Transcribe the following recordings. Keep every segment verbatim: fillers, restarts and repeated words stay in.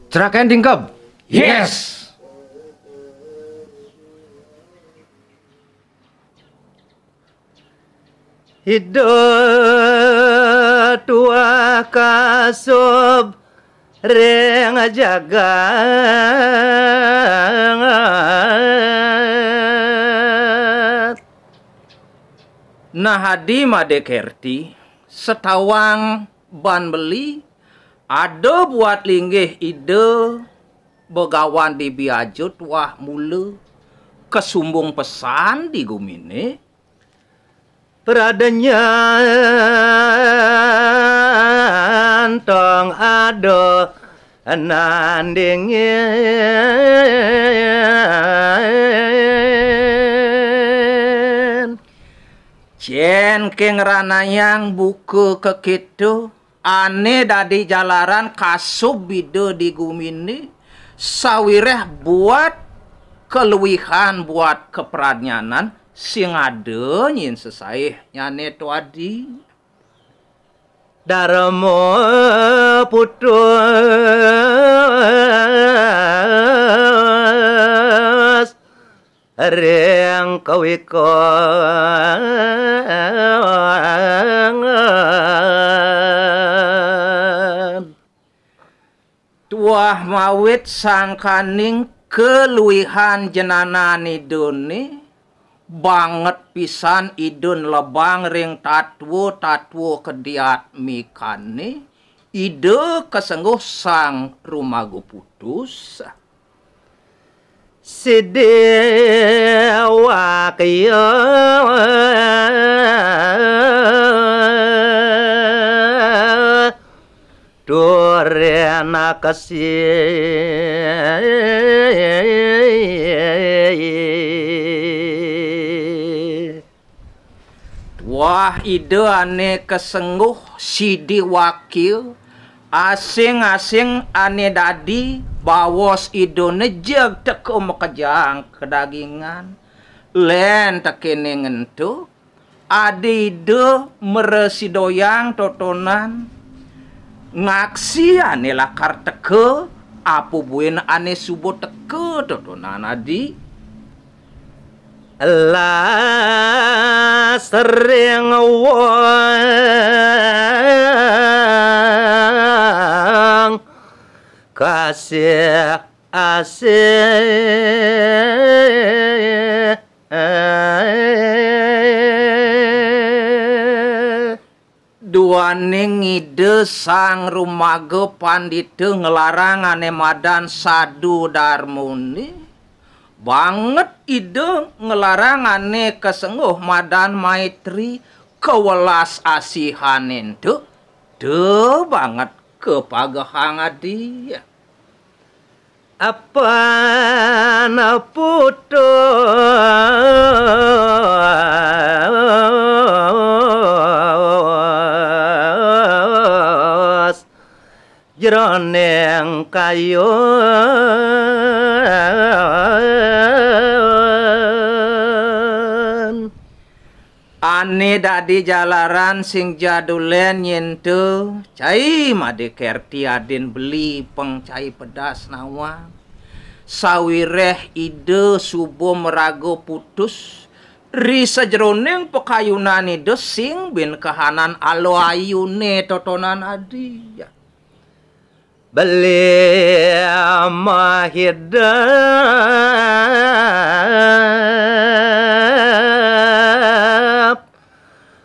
Cerakan tingkeb. Yes. Ida tuah kasub ring jagat. Nah, adi Made Kerti, setawang ban beli, ada buat linggih Ida Begawan Dibi Aja tuah mula, kesumbung pesan di gumine. Pradenyan tong ada nandingin. Cén ké ngranayang buka kékéto, ané dadi jalaran kasub Ida di guminé, sawiréh buat kaluihan buat kapradnyanan sing ada nyin sesaih nyané to adi. Darma putus ring kawikangan. Tuah mawit sangkaning kaluihan jenanané Idané, banget pisan Ida nlebang ring tatwa-tatwa kadiatmikané, Ida kasengguh Sang Rumaga Putus. Sidi wakya turin akesi. Tuah Ida ané kasengguh sidi wakya, asing-asing ané dadi baos Idané jeg teka makejang kadagingan, lén tekéné ngento, adi Ida mrasidayang totonan, ngaksi ané lakar teka, apa buin ané suba teka totonan adi. Las ring wong kasih asih. Duaning Ida Sang Rumaga Pandita nglarang ané madan sadu darmané, banget Ida nglarang ané kasengguh madan maitri kawelas asihané ento, da banget kapagehang adi. Apan putus jeroning kayun. Ané dadi jalaran sing jadulén nyen to, cai Madé Kerti adin beli pang cai pedas nawang. Sawiréh Ida suba maraga putus, ri sajeroning pakayunan Ida sing buin kahanan ala ayuné totonan adi. Beli mahidep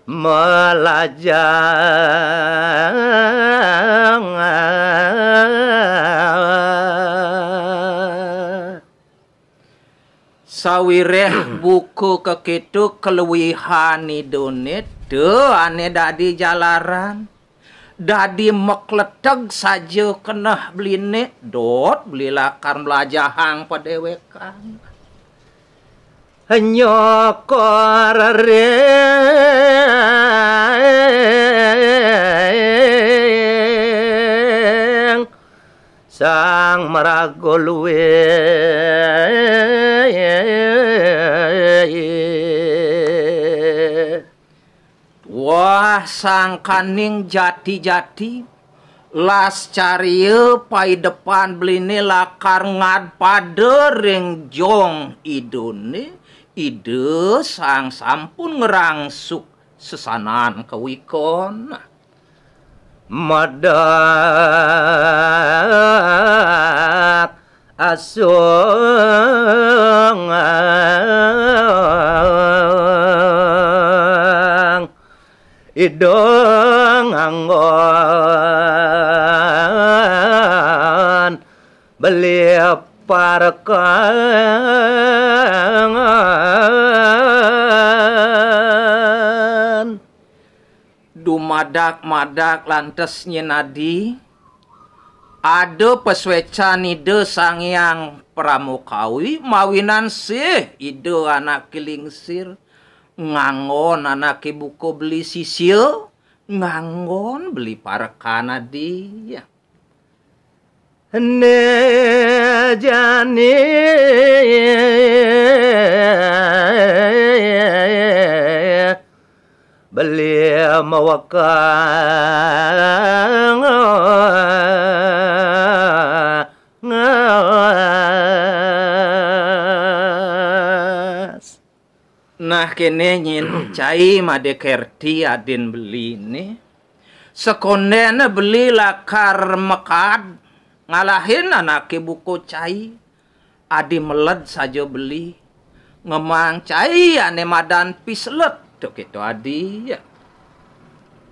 malajang. Sawiréh buka kakéto kaluihan Idané, da ané dadi jalaran. Dadi makleteg saja keneh beliné, dot beli lakar mlajahang padéwékan. Nyokor ring Sang Maraga Luih. Wah, sangkaning jati-jati, Las carya paidepan beliné lakar ngadpada ring jong Idané, Ida sang sampun ngrangsuk sesanan kawikon. Madak asungang Ida nganggon beli parekan. Dumadak-madak lantas nyen adi, ada pasuecan Ida Sang Hyang Parama Kawi mawinan sih Ida anaké lingsir, nganggon anaké buka beli sisia, nganggon beli parekan adi. Né jani beli mawekang ngas. Nah, kéné nyen cai Madé Kerti adin beliné. Sekondéna beli lakar makaad ngalahin anaké buka cai. Adi meled saja beli. Ngemang cai ané madan pislet to kéto adi.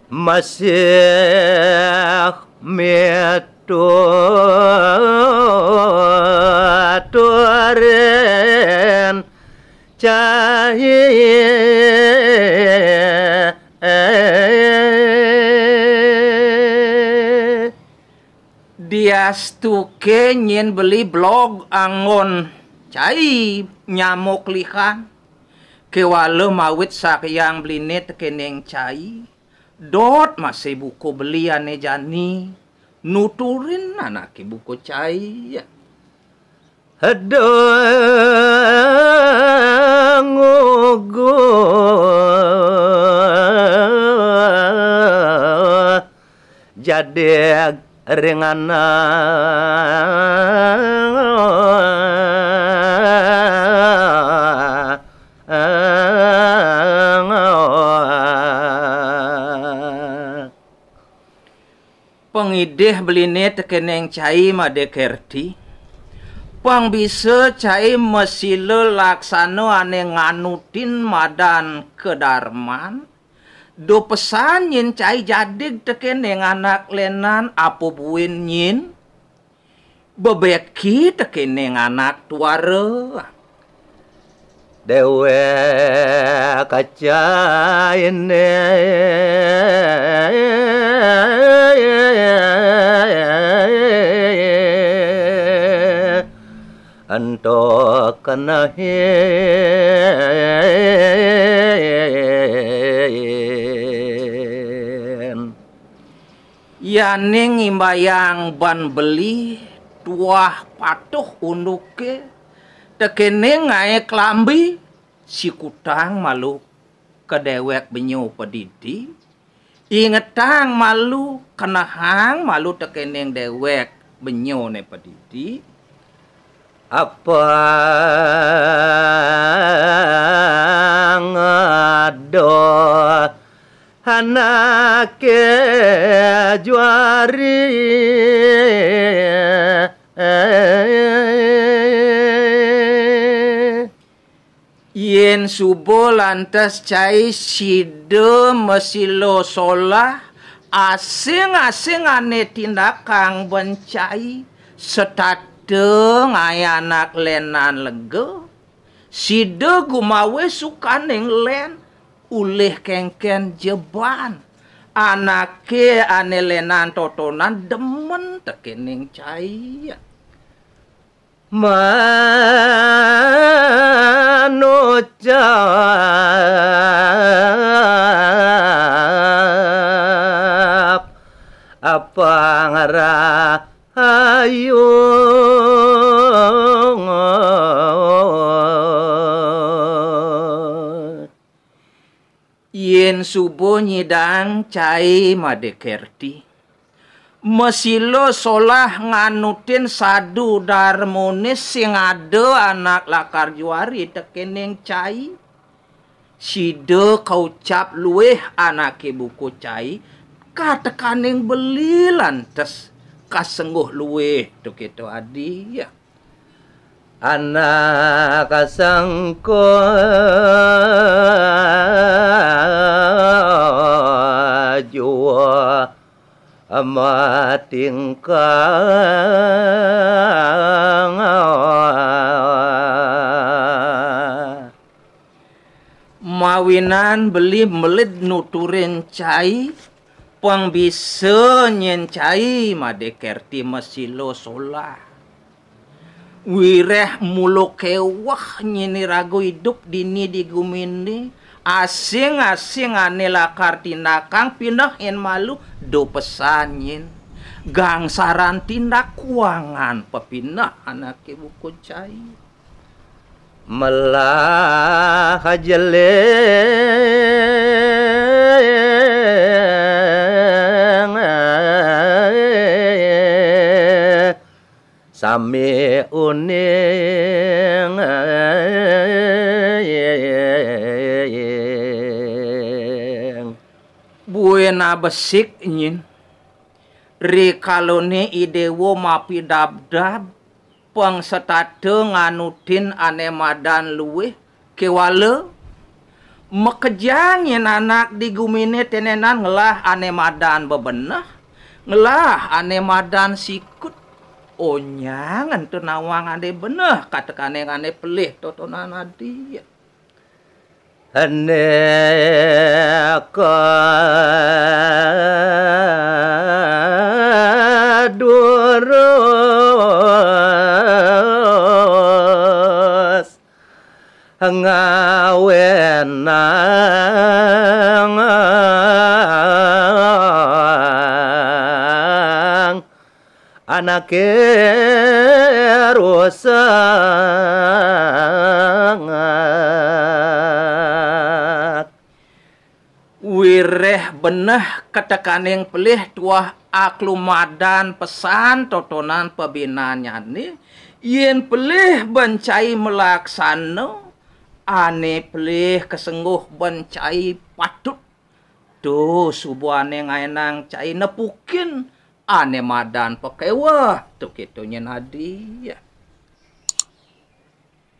Masih mituturin cai. Diastuké nyen beli belog anggon cai nyamuk lihan. Kéwala mawit sakyang beliné tekéning cai. Dot masih buka beli ané jani nuturin anaké buka cai. Aduh, ngugu jadi ringanan. Pangidih beliné tekéning cai Madé Kerti. Pang bisa cai masila laksana ané nganutin madan kadarman. Duh pesan nyen cai jadig tekéning anak lénan apa buin nyen. Bebeki tekéning anak tuara. Déwék cainé ento kenehin. Yaning ngimbayang ban beli tuah patuh unduké, tekéning ngaé klambi, sikutang malu ka déwék benyo padidi, ingetang malu, kenehang malu tekéning déwék benyoné padidi. Apang ada anaké juari. Yén suba lantas cai sida masila solah, asing-asing ané tindakang ban cai, setata ngaé anak lénan lega, sida gumawé sukaning lén, ulih kénkén jeban. Anaké ané lénan totonan demen tekéning cai. Manucap apa ngrahayu. Yén suba nyidang cai Madé Kerti, Masila solah nganutin sadu darmane sing ada anak lakar juari tekening cai. Sida kaucap luih anake buku cai, katekaning beli lantes kasengguh luih, to kita adi. Anak sangka jua matingkang. Mawinan beli melid nuturin cai, pang bisa nyen cai made kerti masila solah. Wireh mula keweh nyen iraga idup dini di gumine, asing-asing ane lakar tindakang pineh en malu, do pesan nyen. Gangsaran tindak kuangan pepineh anake buku cai. Melah jeling sami uning. Buin abesik nyin. Rikalane idewa mapidabdab, pang setata nganutin ane madan luih, kewala makejang yen anak di gumine tenenan ngelah ane madan bebeneh, ngelah ane madan sikut. Onyang ento nawang ane beneh, katekane ane pelih totonan adi. Ane kadurus ngawenang anake rusak. Wireh beneh ketekaning pelih tuah aklumadan pesan totonan pebinanyane, yen pelih bencai melaksana, ane pelih kesengguh bencai patut. Tuh, subuhane ngaenang cai nepukin ane madan pakeweh, tuh kitu nyen adi.